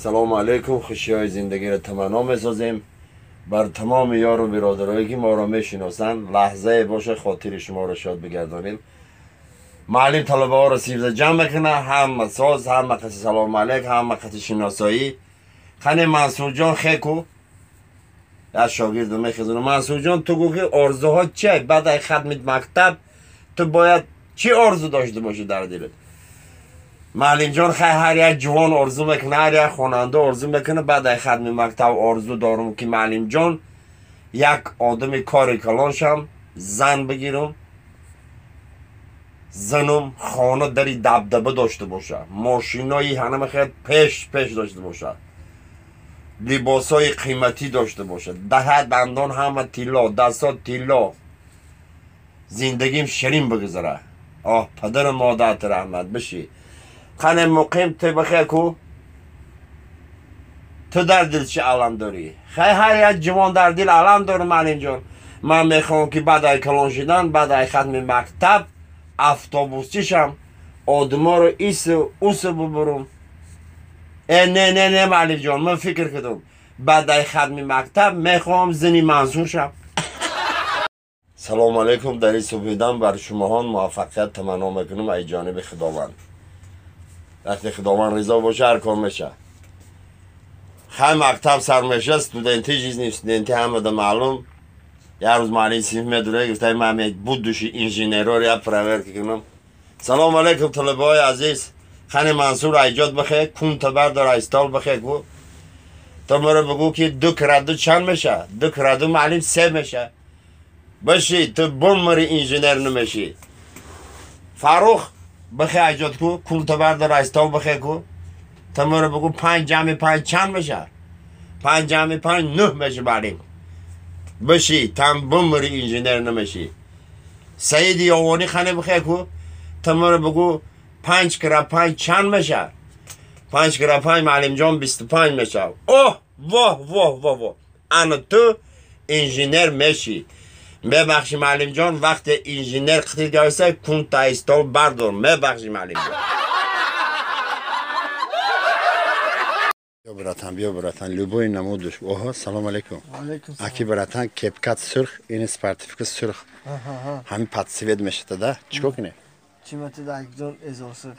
Салому алейкум, хушиҳои зиндагиро таманно месозем бар тамоми ёру биродарое ки моро мешиносанд. Лаҳзае боша хотири шуморо шод бигардонем. Муаллим талабаҳоро сирза ҷамъ мекунад, ҳама соз, ҳама қати салому алейк, ҳама қати шиносоӣ. Қане Мансурҷон хеку як шогирду мехезона. Мансурҷон, ту гӯ ки орзуҳо чия? Баъд ай хатми мактаб ту бояд чӣ орзу дошта бошӣ дар дилат? Муаллимҷон, хай ҳар як ҷувон орзу мекунад, ҳар як хонанда орзу мекунад. Баъд ай хатми мактаб орзу дорум ки муаллимҷон як одами кори калон шам, зан бигирам, занум хона дари дабдаба дошта боша, мошинои ҳанама хел пеш пеш дошта боша, либосҳои қиматӣ дошта бошад, даҳа дандон ҳама тилло, дастҳо тилло, зиндагим ширин бигузара. Оҳ, падару модарат раҳмат бишӣ. Қане муқим, ту бихе ку, ту дар дил чӣ алам дорӣ? Хай ҳар як ҷавон дар дил алам дорам. Муаллимҷон, ман мехоҳам ки баъд ай калон шидан, баъд ай хатми мактаб автобусчӣ шам, одаморо ису усу бубурам. Э, не, не, не, муаллимҷон, ман фикр кардам, баъд ай хатми мактаб мехоҳам зини Мансур шам. Салому алейкум, дар ин субҳидам бар шумоҳон муваффақият таманно мекунам ай ҷониби Худованд. Вақте Худованд ризо боша, ҳар кор меша. Хай мактаб сар меша, студенти, жизни студенти ҳамада маълум. Як рӯз муаллим синф медура, гуфта, ман будущий инженерор я проверка кунам. Салому алейкум, талабаҳои азиз. Хани Мансур, айҷод бихе, кунта бардор, ай стол бихе ку. То маро бигӯ ки ду кра ду чанд меша? Ду кра ду, муаллим, се меша. Баши, ту бумри инженер намешӣ. Фаррух, бихе, айҷод ку, кунта бардор, ай стол бихе ку. То маро бигӯ, панҷ ҷамъи панҷ чанд меша? Панҷ ҷамъи панҷ нӯҳ меша, муаллим. Баши, там бумри инженер намешӣ. Саиди Ёвонӣ, хане бихе ку. То маро бигӯ, панҷ кра панҷ чанд меша? Панҷ кра панҷ, муаллимҷон, 25 меша. Оҳ, воҳ, воҳ, воҳ, воҳ, ана ту инженер мешӣ. Мебахшӣ, муаллимҷон, вақте инженер қитил гависа, кунта ай стол бардор. Мебахшӣ, муаллимҷон. Биё, братан, биё, братан, любой намудуш. Оҳо, салом алейкум. Аки, братан, кепкат сурх, ин спортивка сурх, ҳамин под цвет мешата да. Чикор кунем? Чиматида акҷон эзосы.